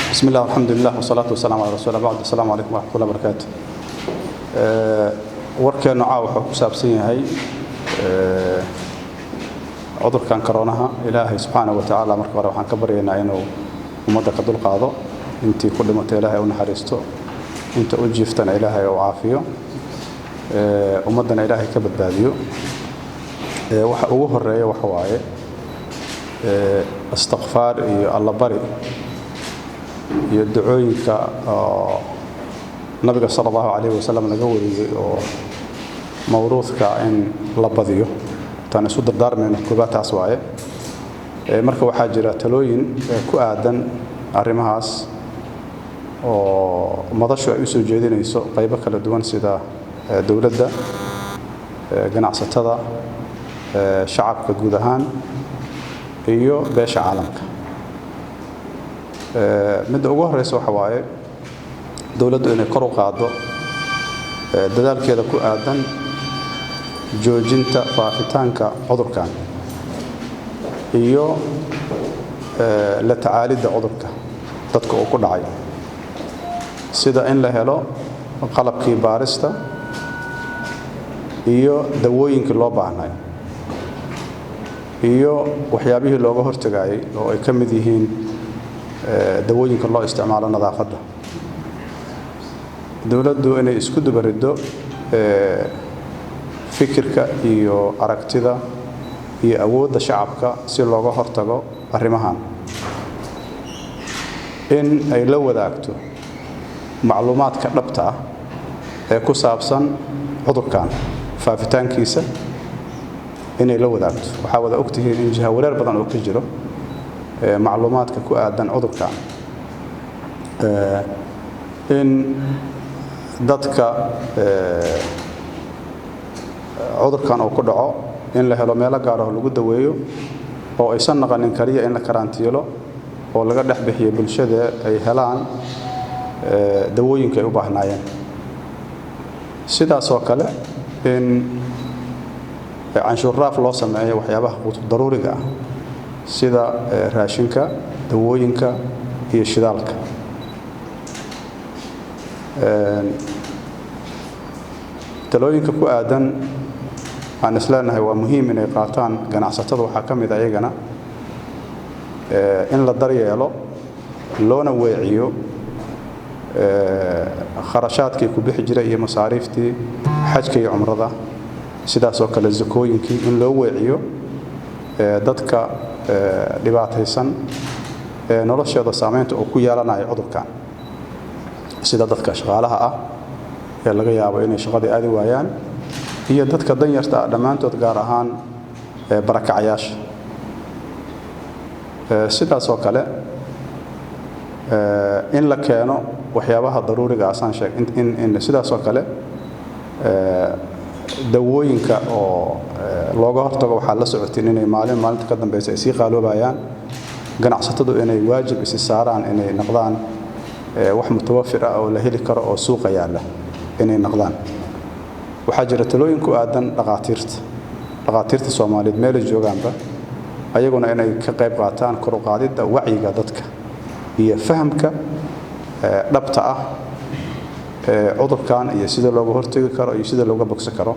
Bismi illah, alxamdulilah, wasalaatu wasalaamu ala rasuul bacd. Asalaamu calaykum waraxmatullah barakaatu. Warkeennu caawa wuxuu ku saabsan yahay cudurkan koroonaha. Ilaahay subxaana wa tacaala marka hore waxaan ka baryaynaa inuu ummadda ka dulqaado. Intii ku dhimatay Ilaahay u naxariisto, inta u jiiftana Ilaahay u caafiyo, ummaddana Ilaahay ka badbaadiyo. Waxa ugu horeeya waxa waaye istikfaar iyo allabari iyo ducooyinka oo nabiga sala allahu calayhi wasalam laga wariyey oo mawruudka in la badiyo. Taan isu dardaarmayno koobaad taas waaye. Marka waxaa jira talooyin ku aadan arrimahaas oo madashu ay u soo jeedinayso qaybo kala duwan, sida dowladda, ganacsatada, shacabka guud ahaan iyo beesha caalamka. Midda ugu horeysa waxa waaye dowladdu inay kor u qaaddo dadaalkeeda ku aadan joojinta faafitaanka cudurkan iyo la tacaalidda cudurka dadka uu ku dhacay, sida in la helo qalabkii baarista iyo dawooyinkii loo baahnay iyo waxyaabihii looga hortagayay oo ay ka mid yihiin dawooyinka loo isticmaalo nadaafadda. Dowladdu inay isku dubariddo fikirka iyo aragtida iyo awoodda shacabka si looga hortago arrimahan, in ay la wadaagto macluumaadka dhabta ah ee ku saabsan cudurkan faafitaankiisa inay la wadaagto. Waxaa wada ogtihiin in jiha wareer badan oo ka jiro macluumaadka ku aadan cudurkan, in dadka cudurkan uu ku dhaco in la helo meelo gaar ah lagu daweeyo oo aysan naqanin kaliya in la karantiilo oo laga dhex bixiyo bulshada, ay helaan dawooyinka ay u baahnaayeen. Sidaas oo kale in canshuur raaf loo sameeyo waxyaabaha daruuriga ah, sida raashinka, dawooyinka iyo shidaalka. Talooyinka ku aadan aan isleenahay waa muhiim inay qaataan ganacsatada waxaa ka mid ayagana in la daryeelo loona weeciyo kharashaadkii ku bixi jiray iyo masaariiftii xajka iyo cumrada, sidaas oo kale zakooyinkii in loo weeciyo dadka dhibaataysan ee noloshooda saameynta uu ku yeelanayo cudurkan, sida dadka shaqaalaha ah ee laga yaabo inay shaqadii aadi waayaan iyo dadka danyarta ah dhammaantood, gaar ahaan barakacayaasha. Sidaas oo kale in la keeno waxyaabaha daruuriga asaan sheeg in sidaas oo kale dawooyinka oo looga hortago. Waxaa la socotiin inay maalin maalinta ka dambeysa ay sii qaaloobayaan. Ganacsatadu inay waajib isi saaraan inay noqdaan wax mutawafir ah oo la heli karo oo suuqa yaalla inay noqdaan. Waxaa jira talooyin ku aadan dhaqaatiirta Soomaaliyeed meelay joogaanba, ayaguna inay ka qayb qaataan kor u qaadidda wacyiga dadka iyo fahamka dhabta ah ee cudurkan iyo sida looga hortegi karo iyo sida looga bogsan karo.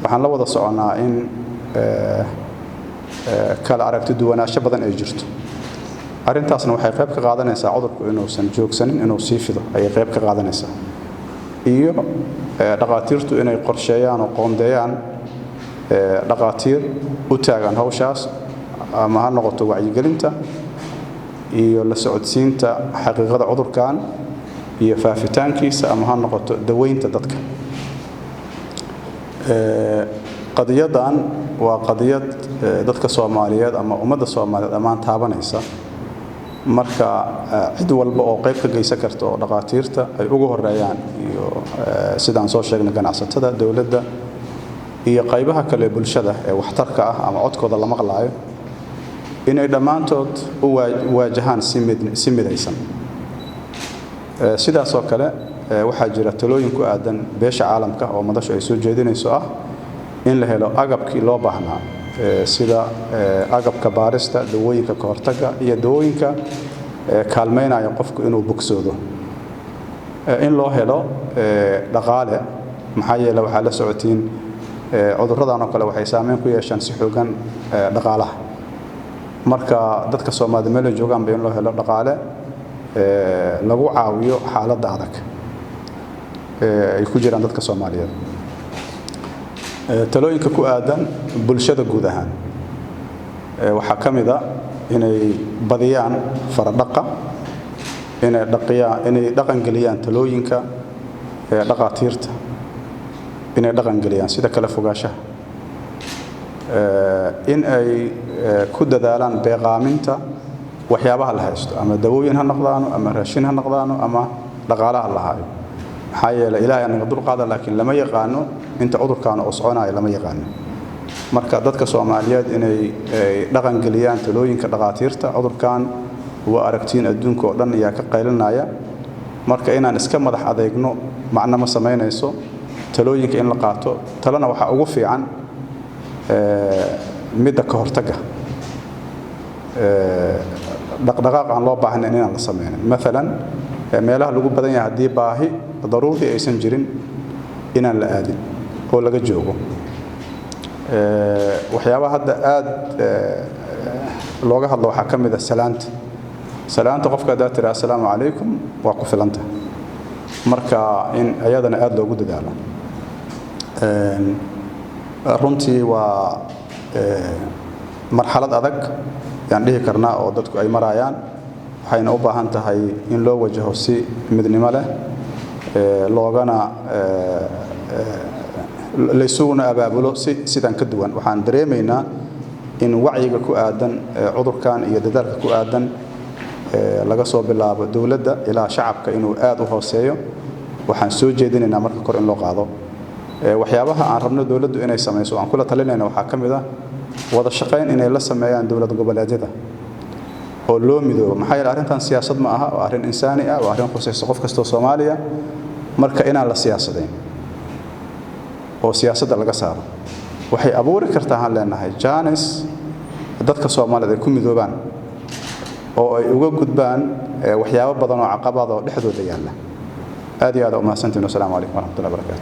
Waxaan la wada soconnaa in kala aragti duwanaansho badan ay jirto. Arrintaasna waxay qayb ka qaadanaysaa cudurku inuusan joogsanin, inuu sii fido ayay qayb ka qaadanaysaa. Iyo dhaqaatiirtu inay qorsheeyaan oo qoondeeyaan dhaqaatiir u taagan hawshaas, ama ha noqoto wacyigelinta iyo la socodsiinta xaqiiqada cudurkan iyo faafitaankiisa, ama ha noqoto daweynta dadka. Qadiyadan waa qadiyad dadka Soomaaliyeed ama ummadda Soomaaliyeed dhammaan taabanaysa. Marka cid walba oo qayb ka geysan karta, oo dhaqaatiirta ay ugu horeeyaan iyo sidaan soo sheegnay ganacsatada, dowladda iyo qaybaha kale ee bulshada ee waxtarka ah ama codkooda la maqlaayo, inay dhammaantood u waajahaan si midaysan. Sidaas oo kale waxaa jira talooyin ku aadan beesha caalamka oo madashu ay soo jeedinayso ah in la helo agabkii loo baahnaa, sida agabka baarista, dawooyinka ka hortagga iyo dawooyinka Kaalmaynaya qofku inuu bogsoodo. In loo helo dhaqaale, maxaa yeele waxaa la socotiin cudurradan oo kale waxay saameyn ku yeeshaan si xoogan dhaqaalaha. Marka dadka Soomaalida meel ay joogaanba in loo helo dhaqaale lagu caawiyo xaaladda adag ay ku jiraan dadka Soomaaliyeed. Talooyinka ku aadan bulshada guud ahaan waxaa ka mid a inay badiyaan faradhaqa, inay dhaqiyaan, inay dhaqangeliyaan talooyinka dhaqaatiirta, inay dhaqangeliyaan sida kala fogaanshaha, in ay ku dadaalaan beeqaaminta waxyaabaha la haysto, ama dawooyin ha noqdaano, ama raashin ha noqdaano, ama dhaqaalaha la hayo. Maxaa yeelay Ilaahay naga dulqaada, laakiin lama yaqaano inta cudurkaana uu soconayo, lama yaqaano. Marka dadka Soomaaliyeed inay dhaqangeliyaan talooyinka dhaqaatiirta. Cudurkan waa aragtiin, adduunka oo dhan ayaa ka qaylinaya. Marka inaan iska madax adeegno macno ma samaynayso. Talooyinka in la qaato, talena waxaa ugu fiican midda ka hortagga, dhaqdhaqaaq aan loo baahnayn inaan la sameynin, maalan meelaha lagu badan yahay, haddii baahi daruuri aysan jirin inaan la aadin oo laga joogo. Waxyaabaha hadda aada looga hadlo waxaa ka mid a salaanta. Salaanta qofka haddaad tiraa "Assalaamu calaykum" waa ku filanta. Marka in ayadana aada loogu dadaalo. Runtii waa marxalad adag yaan dhihi karnaa oo dadku ay marayaan, waxayna u baahan tahay in loo wajaho si midnimo leh, loogana laysuguna abaabulo si sidan ka duwan. Waxaan dareemaynaa in wacyiga ku aadan cudurkan iyo dadaalka ku aadan, laga soo bilaabo dowladda ilaa shacabka, inuu aad u hooseeyo. Waxaan soo jeedinaynaa marka kor in loo qaado. Waxyaabaha aan rabno dowladdu inay samayso, aan kula talinayna, waxaa ka mid ah wada shaqayn inay la sameeyaan dowlad goboleedyada oo loo midoobo. Maxaa yeele arrintan siyaasad ma aha, waa arrin insaani ah, waa arrin khusaysa qof kastoo Soomaaliya. Marka inaan la siyaasadayn oo siyaasadda laga saaro waxay abuuri kartaa, aan leenahay, jaanis dadka Soomaaliyeed ay ku midoobaan oo ay uga gudbaan waxyaabo badan oo caqabad oo dhexdooda yaalla. Aad iyo aad u mahadsantihin. Wasalaamu calaykum waraxmatullahi wabarakaatu.